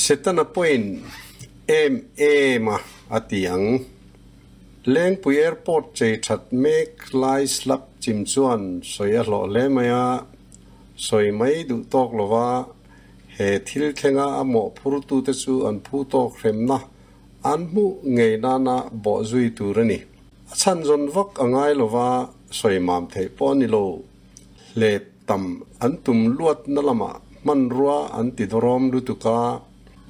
Setana pawhin em em a a ti ang. Lengpui Airport chei that mek lai slab chim chuan sawi a hlawh hle mai a, sawi mai duh tawk lova he thil thlenga a mawhphurtute chu an phu tawk hremna an hmuh ngei nana bawh zui tur a ni. A chhan zawn vak a ngai lova sawi mam theih pawh a ni lo. Hlep tam an tum luatna lamah hmanrua an ti dawrawm lutuk a,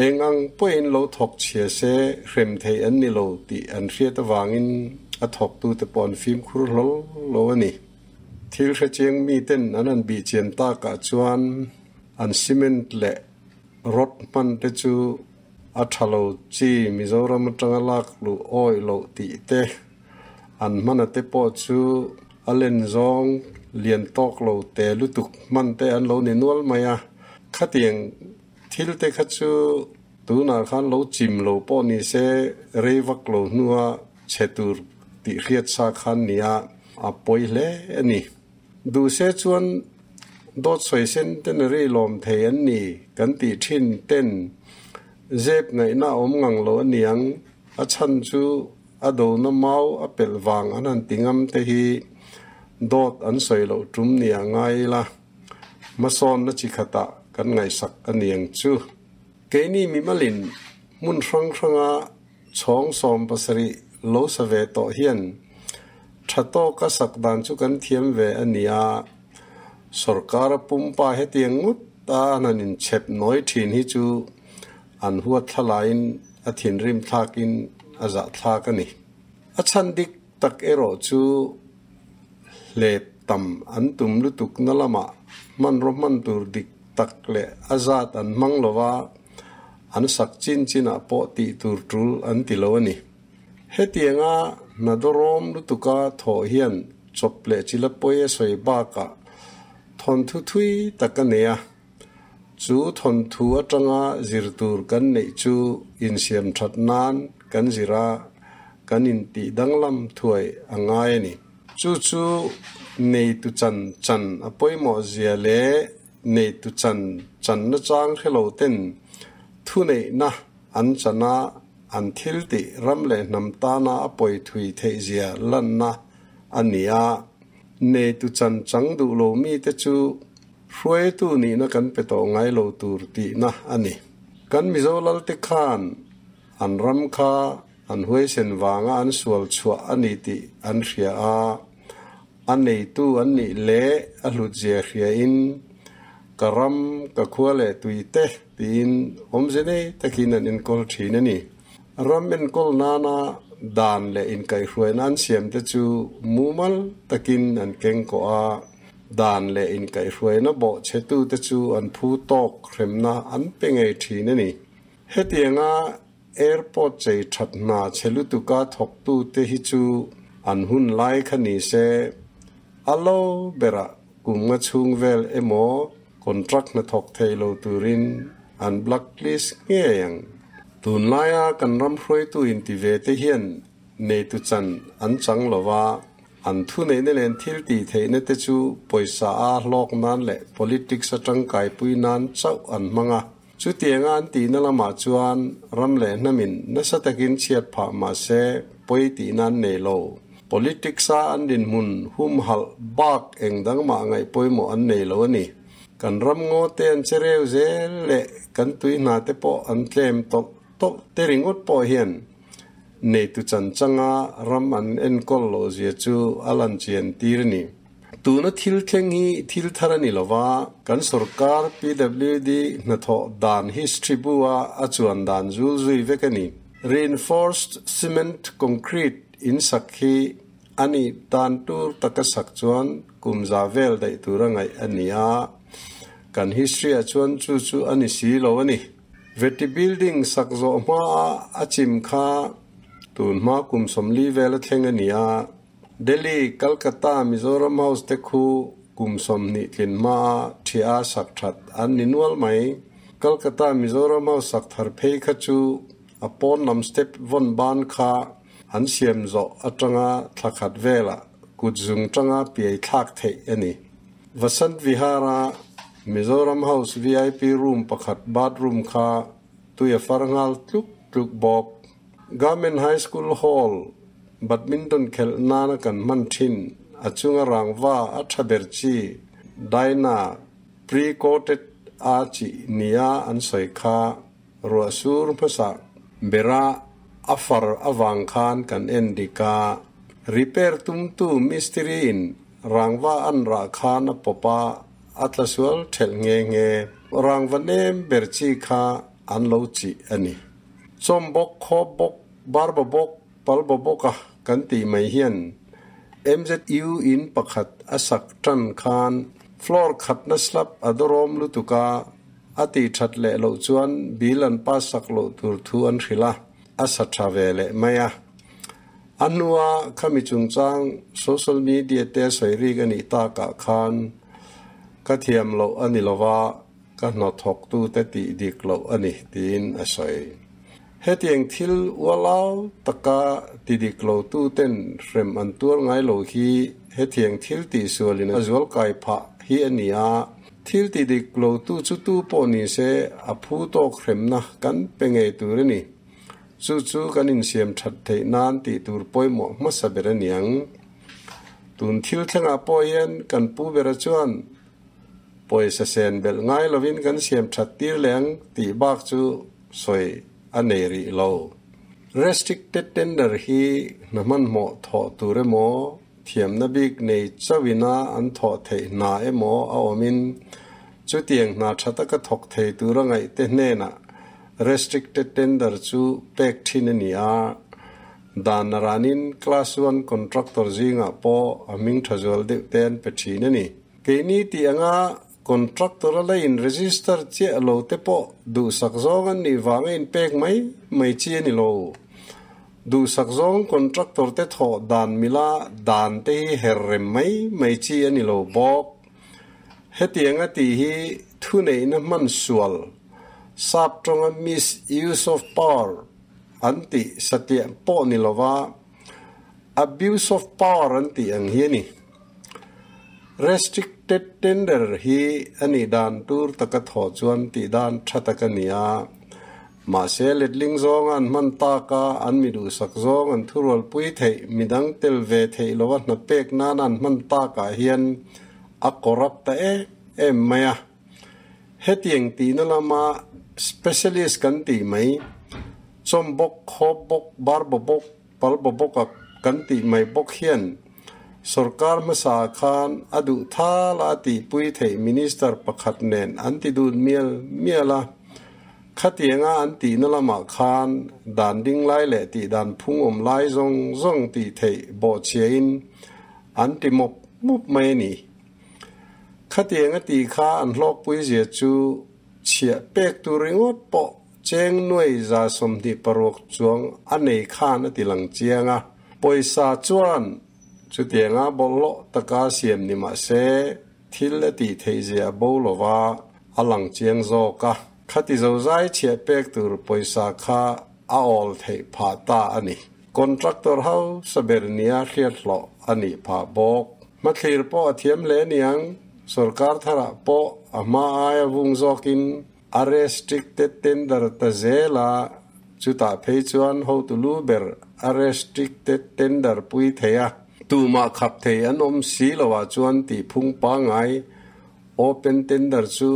eng ang pawhin lo thawk chhia se hrem theih an ni lo tih an hriat avangin a thawktute pawh an fimkhur hlawl lo a ni. Thil hrechiang miten an han bihchian takah chuan an cement leh rod hman te chu a tha lo chi Mizoram atanga lak luh awih loh tih te, an hmana te pawh chu a len zawng lian tawk lo te lutuk hman te an lo ni nual mai a. Khatiang thil te kha chu tunah khan lo chim lo pawh ni se rei vak lo hnua chhe tur tih hriat sa khan nia a pawi hle a ni. Duh se chuan dawt sawi sen ten ri lawm thei an ni kan tih thin ten zep ngaihna a awm ngang lo a niang, a chhan chu a dona mau a pelh vang an han ti ngam te hi dawt an sawi loh tum nia ngai ila hmasawnna chi khatah kan ngaihsak a niang chu. Keini mimalin hmun hrang hranga Chhawng 70 lo sa ve tawh hian tha tawka sak dan chu kan thiam ve a ni a, sorkara pumpa hetiang ngawt a an han inchhep nawi thin hi chu an huat thlalaiin a thinrim thlakin a zahthlak a ni. A chhan dik tak erawh chu hlep tam an tum lutuk na lamah hmanraw hman tur dik tak leh a zat an hmang lo va, an sak chin chinah pawh tih tur tul an ti lo a ni. Hetianga hna dawrawm lutuka thawh hian chawp leh chila pawi a sawi bakah thawnthu thui tak a nei a. Chu thawnthu atanga zir tur kan neih chu insiam that nan kan zir a, kan intih danglam thuai a ngai a ni. Chu chu neitu chan chan a pawimawh zia leh neitu chan channa chang hre lo ten thuneihna an chan a, an thil tih ram leh hnam tana a pawi thui theih zia lanna a ni a. Neitu chan chang duh lo mite chu hruaitu nihna kan pe tawh ngai lo tur tihna a ni. Kan Mizo lalte khan an ram kha an huaisen vanga an sual chhuah a ni tih an hria a, A neitu an nih leh a hlutzia hriain ka ram, ka khua leh tui te tiin awmze nei takin an enkawl thin a ni. Ram enkawl nana dan leh inkaihhruaina an siamte chu mumal takin an keng kawh a, dan leh inkaihhruaina bawhchhetute chu an phu tawk hremna an pe ngei thin a ni. Hetianga Airport chei that hna chhe lutuka thawktute hi chu an hun lai kha ni se, a lo berah kum nga chhung vel emaw contract hnathawk thei lo turin an blacklist ngei ang. Tunlaia kan ram hruaitu inti ve te hian neitu chan an chang lo va, an thuneihna leh an thil tih theihna te chu pawisa a hlawk nan leh politics a tangkaipui nan chauh an hmang a. Chutianga an tihna lamah chuan ram leh hnamin nasa takin chhiat phah mah se pawi tihna an nei lo. Politics-a an dinhmun humhalh bak eng dang mah ngaih pawimawh an nei lo a ni. Kan ram ngaw te an che reu zel leh kan tui hna te pawh an tlem tawlh tawlh te ringawt pawh hian neitu chanchanga ram an enkawl loh zia chu a lan chian tir a ni. Tuna thil thleng hi thil thar a ni lo va, kan sorkar PWD hnathawh dan history bu-a a chuan dan zul zui vek a ni. Reinforced cement concrete in sak hi a nih dan tur taka sak chuan kum za vel daih tura ngaih a ni a, kan history-ah chuan chu chu a ni si lo a ni. Veti building sak zawh hmaa a chim kha tun hma kum 40 vel a thleng a ni a. Delhi, Calcutta, Mizoram House te khu kum 20 tlin hmaa ṭhia sak ṭhat an ni nual mai. Calcutta, Mizoram House sak thar phei kha chu a pawn lam step vawn ban kha an siam zawh aṭanga thla khat velah kut zung ṭanga piai thlak theih a ni. Vasant Vihara, Mizoram House VIP room pakhat bathroom kha. tui a far nghal tluk tluk bawk. Government High School Hall badminton khelh nana kan hman thin a chunga rangva a tha ber chi Dyna pre-coated a chi nia an sawi kha ruah sur hmasa bera a far avang khan kan en dik a. Repair tumtu mistiri in rangva an rah khan a pawp a, a tla sual thelh nghe nghe. Rangva nem ber chi kha an lo chih a ni. Chawm bawk, khawp bawk, barba bawk, palba bawka kan tih mai hian MZU in pakhat a sak tan khan floor khatna slab a dawrawm lutuk a, a tih that leh loh chuan bill an pass sak loh tur thu an hrilh a, a sa tha ve leh mai a. A hnua khami chungchang social media te sawi rik a nih takah khan ka thiam loh a ni lova, ka hnawthawktute tih dik loh a ni tiin a sawi. Hetiang thil ualau taka ti dik lotuten hrem an tuar ngai lo hi hetiang thil tihsualin a zualkai phah hi a ni a, thil ti dik lotu chu tu pawh ni se a phu tawk hremna kan pe ngei tur a ni. Chu chu kan insiam that theih nan tih tur pawimawh hmasa ber a niang. Tun thil thlengah pawh hian kan pu bera chuan pawisa sen belh ngai lovin kan siam that tir leh ang tih bak chu sawi a nei rih lo. Restricted tender hi hna hmanhmawh thawh tur emaw, thiamna bik nei chauhina an thawh theih hna emaw a awmin chutiang hna tha taka thawk thei tura ngaihte hnenah restricted tender chu pek thin a ni a. Dan a ranin Class One contractor zingah pawh a hming tha zual deuh te an pe thin a ni. Keini tih anga contractor a la in register chiah lo te pawh duhsak zawng an nih vanga in pek mai mai chi a ni lo. Duhsak zawng contractor te thawh dan mila dan te hi her rem mai mai chi a ni lo bawk. Hetianga tih hi thuneihna hman sual, sap tawnga misuse of power an tih satliah pawh ni lova abuse of power an tih ang hi a ni. Restricted tender hi a nih dan tur taka thawh chuan tih dan tha tak a ni a. Mahse, letling zawnga an hman tak a, an mi duhsak zawng an thurualpui theih, midang tel ve theih lova hna pek nana an hman takah hian a corrupt ta em em mai a. Hetiang tihna lama specialist kan tih mai, chawm bawk, khawp bawk, barba bawk, Palba bawka kan tih mai bawk hian sorkar hmasa khan a duh thal a tihpui theih minister pakhat nen an ti dun mial mial a. Khatianga an tihna lamah khan dan ding lai leh tih dan phung awm lai zawng zawng tih theih bawhchhiain an ti mawp mawp mai a ni. Khatianga tih kha an hlawkpui zia chu chhiah pek tur ringawt pawh Cheng nuai 26 chuang a nei khan a ti lang chiang a, pawisa chuan chutianga bawlhhlawh taka siam ni mah se thil a tih theih zia a bo lo va, a lang chiang zawk a. Khati zozai chhiah pek tur pawisa kha a awl theih phah ta a ni. Contractor ho saber nia hriat hlawh a nih phah bawk. Hmathlir pawh a thiam hle niang, sorkar tharah pawh a hma aia vung zawkin A restricted tender ta zel a, chutah phei chuan hotu lu ber a restricted tender pui thei a, tumah khap thei an awm si lo ah chuan tih phung pangngai open tender chu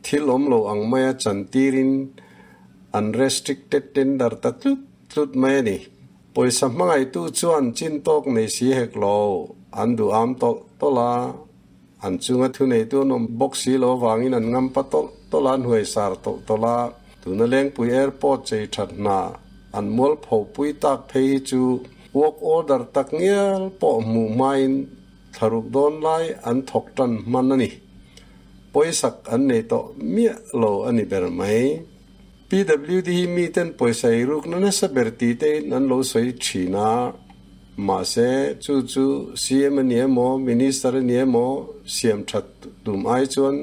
thil awm lo ang maia chantirin an restricted tender ta tlut tlut mai a ni. Pawisa hmangaihtu chuan chin tawk nei si hek lo, an duh am tawlh tawlh a. An chunga thuneitu an awm bawk si lo avangin an ngam pa tawlh tawlh a, an huai sar tawlh tawlh a. Tuna Lengpui Airport chei that hna an mual phopui tak phei hi chu work order tak ngial pawh hmuh hmain thlaruk dawn lai an thawk tan hman a ni. Pawisak an nei tawh miah lo a ni ber mai. PWD hi miten pawisa ei rukna nasa ber tih tein an lo sawi thin a, mahse chu chu CM a ni emaw Minister a ni emaw siam that tum ai chuan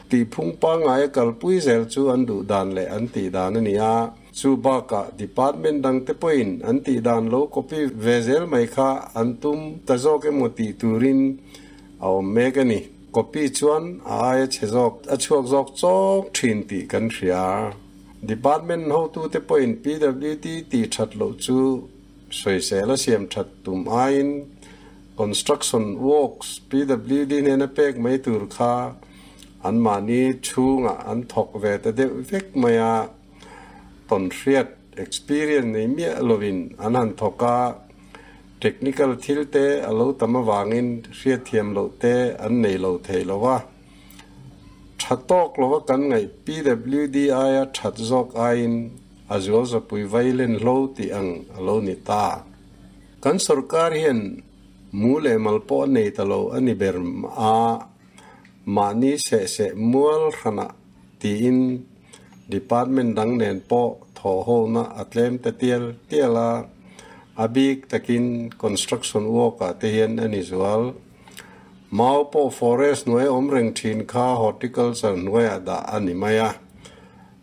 tihphung pangngai a kalpui zel chu an duh dan leh an tih dan a ni a, chu bakah department dang te pawhin an tih dan lo copy ve zel mai kha an tum ta zawk emaw tih turin a awm mek a ni. Copy chuan a aia chhe zawk, a chhuak zawk chawk thin tih kan hria. Department hotute pawhin PWD tih that loh chu sawisel a siam that tum aiin Construction Works PWD hnena pek mai tur kha anmahni chhungah an thawk ve ta deuh vek mai a, tawnhriat, experience, nei miah lovin an han thawk a, technical thil te a lo tam avangin hriatthiam loh te an nei lo thei lo a. Tha tawk lova kan ngaih PWD aia that zawk aiin a zual zapui vai len hlo tih ang a lo ni ta. Kan sorkar hian mu leh mal pawh a nei ta lo a ni ber a, mahni seh seh mual hranah tiin department dang nen pawh thawhhona a tlem ta tial tial a, a bik takin construction work ah te hian a ni zual. Mau pawh forest hnuai awm reng thin kha horticulture hnuaiah dah a ni mai a.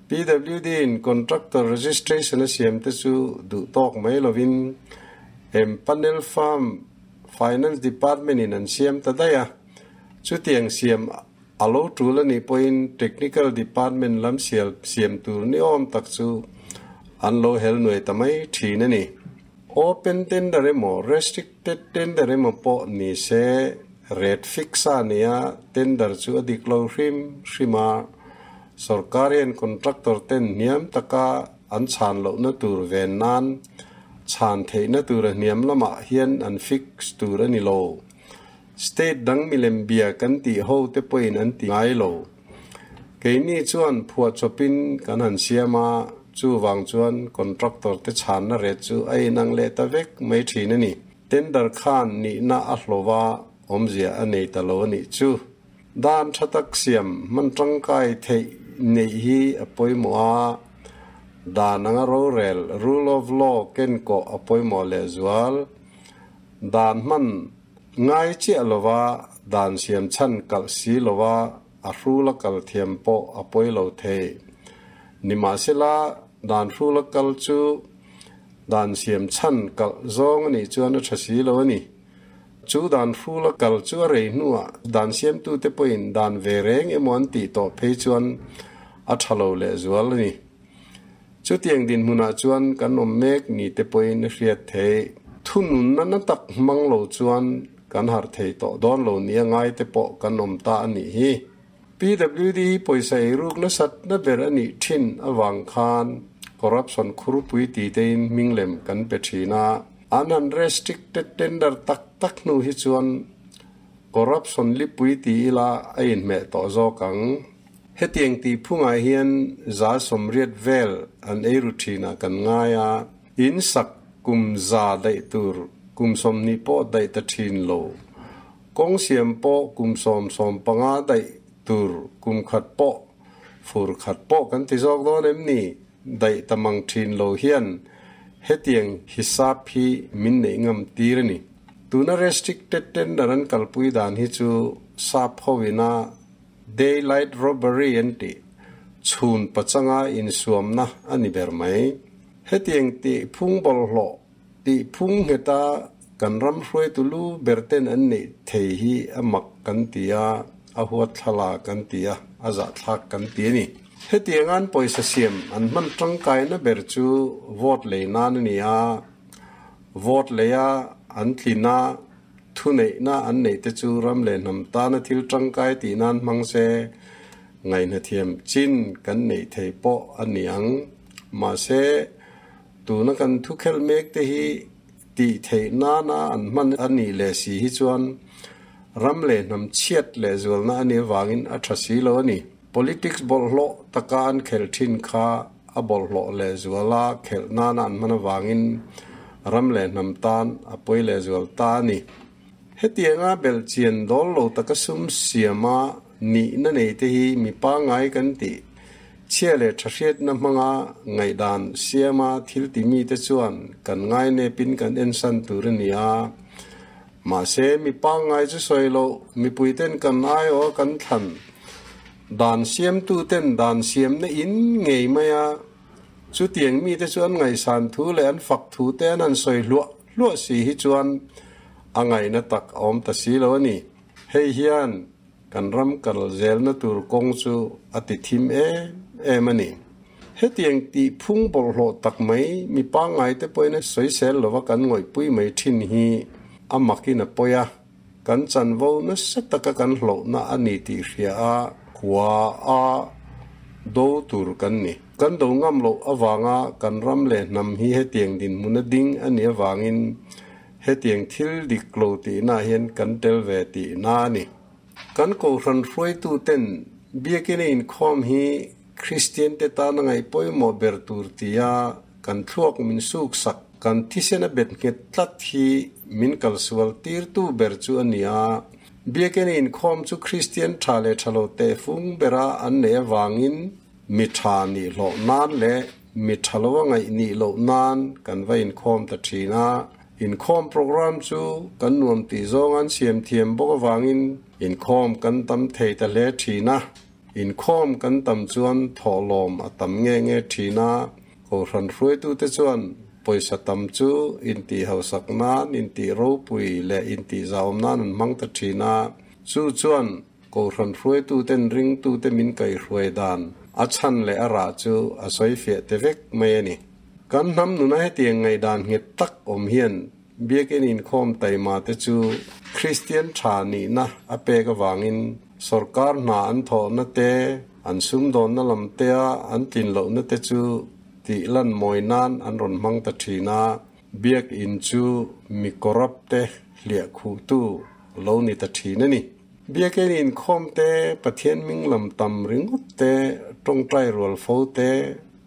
PWD in contractor registration a siam te chu duh tawk mai lovin empanel firm finance department in an siam ta daih a. Chutiang siam a lo tul a nih pawhin technical department lam sial siam tur ni awm tak chu an lo hel nuai ta mai thin a ni. Open tender emaw restricted tender emaw pawh ni se rate fix a nia tender chu a dik lo hrim hrim a. Sorkar hian contractor ten hniam taka an chhan lohna tur ven nan chhan theihna tura hniam lamah hian an fix tur a ni lo. State dang milem bia kan tih ho te pawhin an ti ngai lo. Keini chuan phuahchawpin kan han siam a, chuvang chuan contractor te chhanna ret chu a inang leh ta vek mai thin a ni. Tender khan nihna a hlawh a, awmzia a nei ta lo a nih chu. Dan tha tak siam hman tangkai theih neih hi a pawimawh a, dan anga rorel, rule of law, kenkawh a pawimawh lehzual. Dan hman ngai chiah lova dan siam chhan kalh si lova a hrula kal thiam pawh a pawi lo thei. Nimahsela, dan hrula kal chu dan siam chhan kalh zawng a nih chuan a tha si lo a ni. Chu dan hrula kal chu a rei hnuah dan siamtute pawhin dan ve reng emaw an tih tawh phei chuan a tha lo lehzual a ni. Chutiang dinhmunah chuan kan awm mek ni te pawhin a hriat theih. Thununna na tak hmang lo chuan kan harh thei tawh dawn lo nia ngai te pawh kan awm ta a nih hi. PWD hi pawisa eiruk nasatna ber a nih thin avang khan corruption khurpui ti tein hming lem kan pe thin a. An han restricted tender tak tak hnu hi chuan corruption lipui ti ila a inhmeh tawh zawk ang. Hetiang tih phungah hian 80% vel an ei ru thinah kan ngai a, in sak kum 100 daih tur kum 20 pawh daih ta thin lo, kawng siam pawh kum 10, 15 daih tur kum khat pawh fur khat pawh kan ti zawk dawn em ni? Daih ta mang thin lo hian hetiang hisap hi min neih ngam tir a ni. Tuna restricted tender an kalpui dan hi chu sap hovina Daylight robbery an tih chhun pachanga insuamna a ni ber mai. Hetiang tih phung bawlhhlawh tih phung ngheta kan ram hruaitu lu ber ten an neih thei hi a mak kan ti a, a huatthlala kan ti a, a zahthlak kan ti a ni. Hetiangan pawisa siam an hman tangkaina ber chu vote lei nan a ni a, vote leia an tlin a, Thuneihna an neih te chu ram leh hnam tana thil tangkai tih nan hmang se, ngaihnathiam chin kan neih thei pawh a ni ang. Mahse, tuna kan thukhelh mek te hi tih theih nana an hman a nih leh si hi chuan ram leh hnam chhiat leh zualna a nih avangin a tha si lo a ni. Politics bawlhhlawh taka an khelh thin kha a bawlhhlawh lehzuala khelh nana an hman avangin ram leh hnam tan a pawi lehzual ta a ni. Hetianga belhchian dawl lo taka sum siama nihna nei te hi mi pangngai kan tih chhia leh tha hriatna hmanga ngaihdan siama thil ti mite chuan kan ngainepin kan ensan tur a ni a. Mahse, mi pangngai chu sawi loh, mipuiten kan aiawh a kan thlan. Dan siamtuten dan siamna in ngei mai a, chutiang mite chu an ngaihsan thu leh an fak thu te an han sawi hluah hluah si hi chuan a ngaihna tak a awm ta si lo a ni. Hei hian kan ram kal zelna tur kawng chu a ti thim em em a ni. Hetiang tih phung bawlhhlawh tak mai mi pangngai te pawhin a sawisel lova kan ngawihpui mai thin hi a makin a pawi a, kan chanvo nasa taka kan hlauhna a ni tih hria a hua a do tur kan ni. Kan do ngam loh avanga kan ram leh hnam hi hetiang dinhmuna ding a nih avangin hetiang thil dik lo tihna hian kan tel ve tihna a ni. Kan kohhran hruaituten Biakina inkhawm hi Kristiante tana ngaih pawimawh ber tur tia kan thluak min suksak, kan thisena bet nghet tlat hi min kalsual tirtu ber chu a ni a. Biakina inkhawm chu Kristian tha leh tha lo tehfung bera an neih avangin mi tha nih hlawh nan leh mi tha lo a ngaih nih loh nan kan va inkhawm ta thin a. Inkhawm program chu kan nuam tih zawng an siam thiam bawk avangin inkhawm kan tam thei ta hle thin a. Inkhawm kan tam chuan thawhlawm a tam nge nge thin a, Kohhran hruaitute chuan pawisa tam chu intih hausak nan, intih ropui leh intih zahawm nan an hmang ta thin a. Chu chuan Kohhran hruaituten ringtute min kaihhruai dan a chhan leh a rah chu a sawi fiah te vek mai a ni. Kan hnam nuna hetiang ngaihdan nghet tak awm hian Biakinn inkhawm taima te chu Kristian tha nihna a pek avangin sorkar hna an thawhna te, an sumdawnna lam tea an tlin lohna te chu tih lan mawi nan an rawn hmang ta thin a. Biakinn chu mi corrupt te hliah khuhtu lo ni ta thin a ni. Biakinn inkhawm te, Pathian hming lam tam ringawt te, tawngtai rual fo te,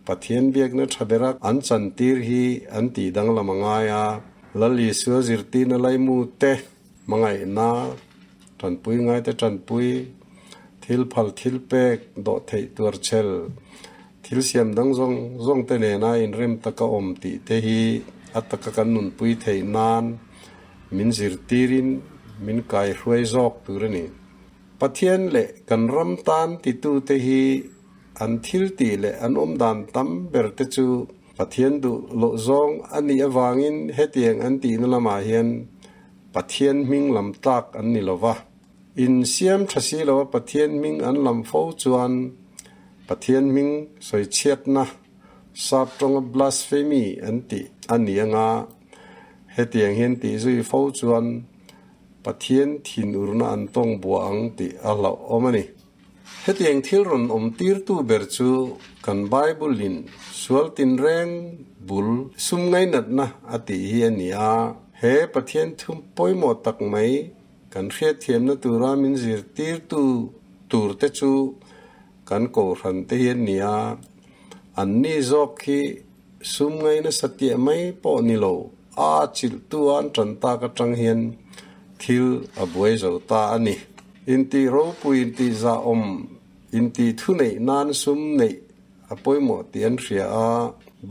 Pathian biakna tha bera an chantir hi an tih danglam a ngai a, Lal Isua zirtirna laimu te, hmangaihna, tanpui ngaite tanpui, thil phal thil pek, dawhtheih tuarchhel, thil siam dang zawng zawng te nena inrem taka awm tih te hi a taka kan nunpui theih nan min zirtirin min kaihruai zawk tur a ni. Pathian leh kan ram tan titute hi An thil tih leh an awm dan tam ber te chu Pathian duh loh zawng a nih avangin hetiang an tihna lamah hian Pathian hming lam tlak an ni lo va. Insiam tha si lova Pathian hming an lam fo chuan Pathian hming sawichhiatna, sap tawnga blasphemy an tih a ni anga hetiang hian tih zui fo chuan Pathian thinurna an tawng buah ang tih a hlauhawm a ni. Hetiang thil rawn awm tirtu ber chu kan Bible-in sual tinreng bul sum ngainatna a tih hi a ni a. He Pathian thu pawimawh tak mai kan hriatthiamna tura min zirtirtu turte chu kan kohhran te hi an ni a. Anni zawk hi sum ngaina satiah mai pawh ni lo, a chilhtu a an tan tak atang hian thil a buai zo ta a ni. Intih ropui, intih zahawm, intih thu neih nan sum neih a pawimawh tih an hria a,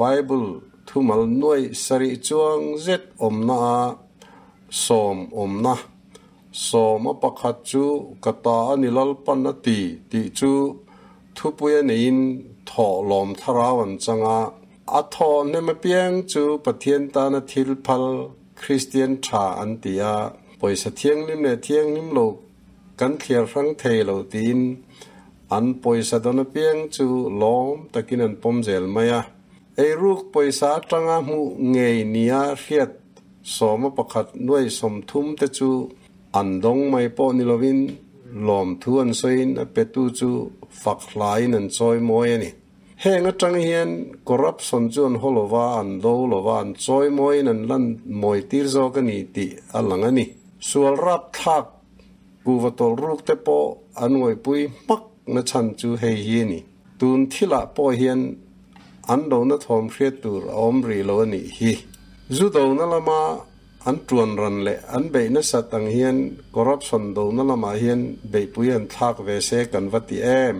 Bible thumal nuaih sarih chuang zet awmna a sawm awmna, sawm a pakhat chu ka ta a ni Lalpan a ti tih chu thupui a neiin thawh lawm thlarau an chang a, a thawh hnem apiang chu Pathian tana thil phal Kristian tha an ti a, pawisa thianghlim leh thianghlim lo kan thliar hrang thei lo tiin an pawisa dawn apiang chu lawm takin an pawm zel mai a. Eiruk pawisa atanga hmuh ngei nia hriat sawma pakhat nuai 30 te chu an dawng mai pawh ni lovin lawmthu an sawiin a petu chu fak hlaiin an chawi mawi a ni. Heng atang hian corruption chu an haw lova, an do lova, an chawi mawiin an lan mawi tir zawk a ni tih a lang a ni. Sual rapthlak kuhva tawlh ruk te pawh an ngawihpui hmak na chhan chu hei hi a ni. Tun thilah pawh hian an dona thawm hriat tur a awm rih lo a nih hi. Zu dona lama an tuan ran leh an beih nasat ang hian corruption dona lamah hian beihpui han thlak ve se kan va ti em?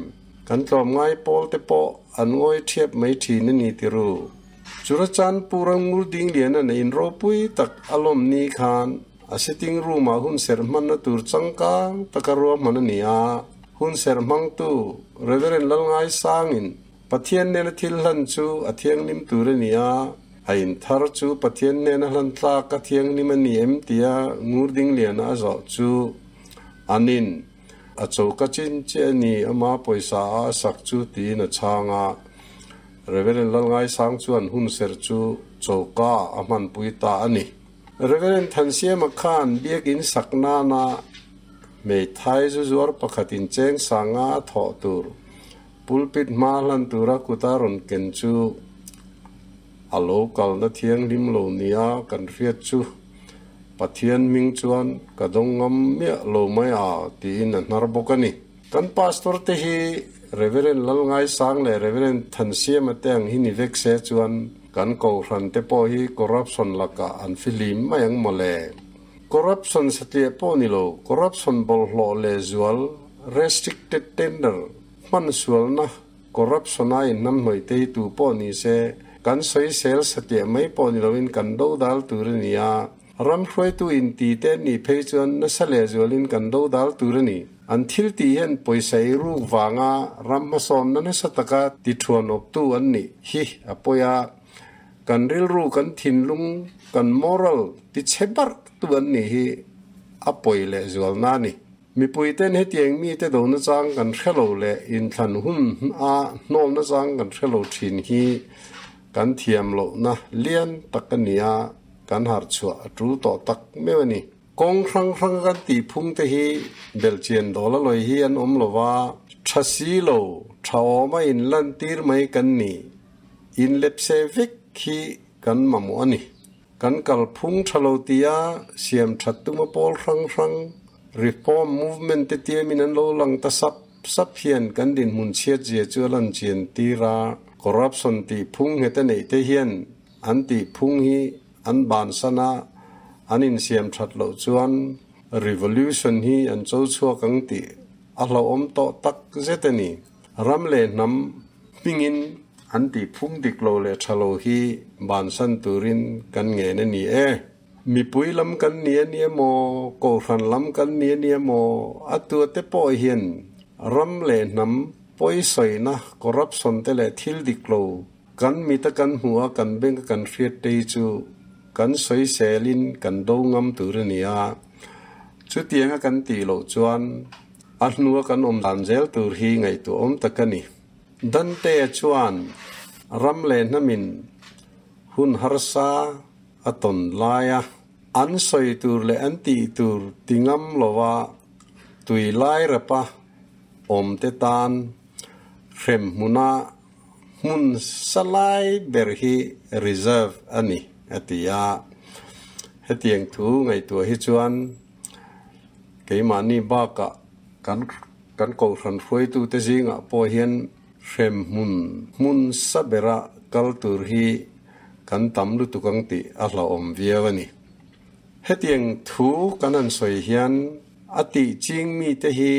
Kan tlawmngai pawl te pawh an ngawi thiap mai thin a ni ti ru. Churachandpur a ngur ding lian a neih ropui tak a lawm ni khan a sitting room ah hun serh hmanna tur changkang taka ruahman a ni a. Hun serh hmangtu Reverend Lalngaisangin Pathian nena thil hlan chu a thianghlim tur a ni a, a inthar chu Pathian nena hlan tlak a thianghlim a ni em tia ngur ding liana a zawh chu anin a choka chin chiah a ni, ama pawisa a a sak chu tiin a chhang a. Reverend Lalngaisang chuan hunserh chu choka a hmanpui ta a ni. Reverend Thansiama khan biakin sak nana hmeithai zu zuar pakhatin cheng sanga a thawh tur pulpit hma hlan tura kuta rawn ken chu a lo kalna thianghlim lo nia kan hriat chu Pathian hming chuan ka dawng ngam miah lo mai a tiin a hnar bawk a ni. Kan pastor te hi Reverend Lalngaisang leh Reverend Thansiama te ang hi ni vek se chuan kan kohhran te pawh hi corruption lakah an fihlim mai ang mawle. Corruption satliah pawh ni lo, corruption bawlhhlawh leh zual, restricted tender, hman sualna, corruption a inhnamhnawih te hi tu pawh ni se kan sawisel satliah mai pawh ni loin kan dodal tur a ni a. Ram hruaitu inti te an nih phei chuan nasa lehzualin kan dodal tur a ni. An thil tih hian pawisa ei ruk vanga ram hmasawnna nasa taka ti thuan awptu an nih hi a pawi a. Kan rilru, kan thinlung, kan moral ti chhe barh tu an nih hi a pawi lehzualna a ni. Mipuiten hetiang mite do nachang kan hre lo leh inthlan hun a hnawl nachang kan hre lo thin hi kan thiam lohna lian tak a ni a, kan harh chhuah a tul tawh tak meuh a ni. Kawng hrang hrang kan tih phung te hi belhchian dawl a lawi hi an awm lo va, tha si lo, tha awm a inlantir mai kan ni, inlepse vek hi kan mamawh a ni. Kan kalphung tha lo tia siam that tuma pawl hrang hrang, reform movement te tiamin an lo lang ta sap sap hian kan dinhmun chhiat zia chu a lan chian tir a, corruption tih phung nghet a neih te hian an tih phung hi an bansan a, an insiam that loh chuan revolution hi an cho chhuak ang tih a hlauhawm tawh tak zet a ni. Ram leh hnam hmingin an tih phung dik lo leh tha lo hi bansan turin kan ngen a ni e. Mipui lam kan ni a nia maw, kohhran lam kan ni a nia maw, a tuate pawh hian ram leh hnam pawisawina, corruption te leh thil dik lo kan mita kan hmuh a, kan beng a kan hriat te hi chu kan sawiselin kan do ngam tur a ni a. Chutianga kan tih loh chuan a hnua kan awm dan zel tur hi ngaihtuahawm tak a ni. Dante chuan ram leh hnamin hun harsa a tawn laia an sawi tur leh an tih tur ti ngam lova tui lai rapa awmte tan hrem hmuna hmun sa lai ber hi reserve a ni, a ti a. Hetiang thu ngaihtuah hi chuan keimahni bakah kan Kan kohhran hruaitute zingah pawh hian hrem hmun hmun sa bera kal tur hi kan tam lutuk ang tih a hlauhawm viau a ni. Hetiang thu kan han sawi hian a tih ching mite hi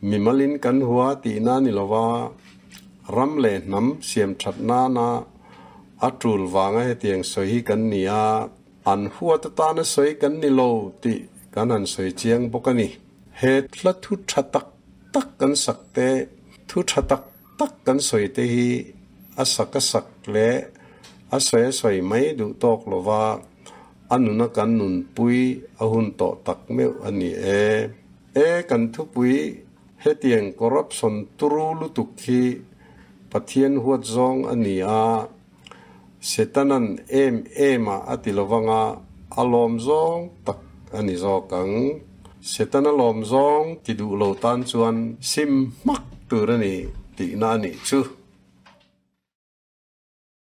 mimalin kan hua tihna ni lova ram leh hnam siam that nana a tul vanga hetiang sawi hi kan ni a, an huat atana sawi kan ni lo tih kan han sawi chiang bawk a ni. He hla thu tha tak tak kan sak te, thu tha tak tak kan sawi te hi a sak a sak leh a sawi a sawi mai duh tawk lova a nuna kan nunpui a hun tawh tak meuh a ni e. E kan thupui hetiang corruption turu lutuk hi Pathian huat zawng a ni a, Setanan em em a a ti lovang a, a lawm zawng tak a ni zawk ang. Setana lawm zawng ti duh lo tan chuan sim hmak tur a ni tihna a nih chu.